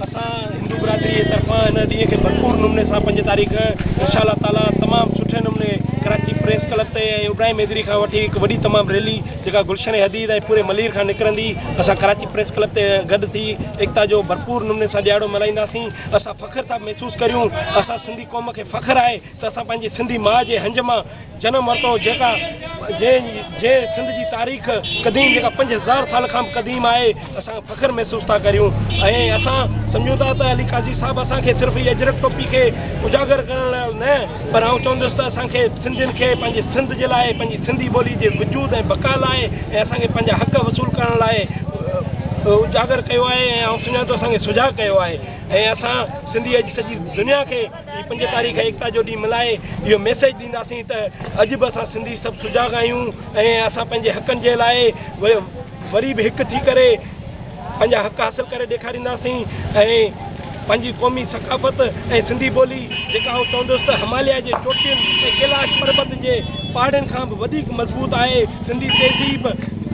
اسان هندو برادري جي طرفان هن ڏينهن کي ڀرپور نموني سان 5 تاريخ انشاء الله تعالي تمام سٺي نموني ڪراچي پريس ڪلب تي ۽ ابراهيم حيدري کان وٺي هڪ وڏي تمام ريلي جيڪا گلشن حديد ۽ پوري ملير کان نڪرندي اسان ڪراچي پريس ڪلب تي گڏ ٿي ايڪتا جو ڀرپور نموني سان ڏهاڙو ملهائينداسين. اسان فخر ٿا محسوس ڪريون، اسان سنڌي قوم کي فخر آهي ته اسان پنهنجي سنڌي ماء جي هنج مان جنم ورتو جيڪا جنهن سنڌ جي تاريخ قديم جيڪا 5000 سال کان به قديم آهي، اسان فخر محسوس ٿا ڪريون ۽ اسان سمجهون ٿا ته علي قاضي صاحب اسان کي صرف هي اجرڪ ٽوپي کي اجاگر ڪرڻ لاء نه پر آئون چوندس ته اسان کي سنڌين کي پنهنجي سنڌ جي لاء پنهنجي سنڌي ٻولي جي وجود ۽ بقا لاء ۽ اسان کي پنهنجا حق وصول ڪرڻ لاء اجاگر ڪيو آهي ۽ آئون سمجهان ٿو اسان کي سجاڳ ڪيو آهي ۽ اسان سنڌي اڄ سڄي دنيا کي هي 5 تاريخ ايڪتا جو ڏينهن ملهائي اهو ميسيج ڏينداسين ته اڄ به اسان سنڌي سڀ سجاڳ آهيون ۽ اسان پنهنجي حقن جي لاء وري به هڪ ٿي ڪري پنهنجا حق حاصل ڪري ڏيکارينداسين ۽ پنهنجي قومي ثقافت ۽ سنڌي ٻولي جيڪا آئون چوندس ته هماليا جي چوٽين ۽ ڪيلاش پربت جي پهاڙين کان به وڌيڪ مضبوط آهي. سنڌي تهذيب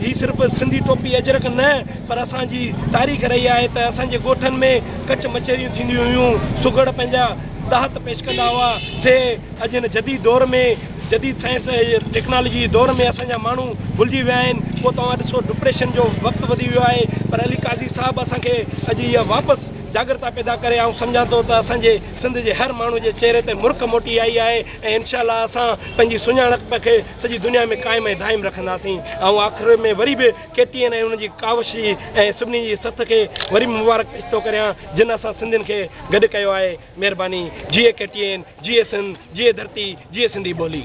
هي صرف سنڌي ٽوپي اجرڪ نه پر اسان جي تاريخ رهي آهي ته اسان جي ڳوٺن ۾ ڪچ مچهريون ٿينديون هيون، سگهڙ پنهنجا ڏاهت پيش ڪندا هئا، سي اڄ هن جديد دور ۾ جديد سائنس ۽ ٽيڪنالاجي جي دور ۾ اسان جا ماڻهو ڀلجي ويا آهن. پوء توهان ڏسو ڊپريشن جو وقت وڌي ويو آهي پر علي قاضي صاحب اسان کي اڄ اها واپس جاڳرتا پيدا ڪري آئون سمجهان ٿو ته اسان جي سنڌ جي هر ماڻهو جي چهري تي مرڪ موٽي آئي آهي ۽ انشاء الله اسان پنهنجي سڃاڻپ کي سڄي دنيا ۾ قائم ۽ دائم رکنداسين. آئون آخر ۾ وري به ڪي ٽي اين ۽ ان جي ڪاوش جي ۽ سڀني جي سٿ کي وري به مبارڪ پيش ٿو ڪريان جن اسان سنڌين کي گڏ ڪيو آهي. مهرباني. جيئي ڪي ٽي اين، جيئي سنڌ، جيئي ڌرتي، جيئي سنڌي ٻولي.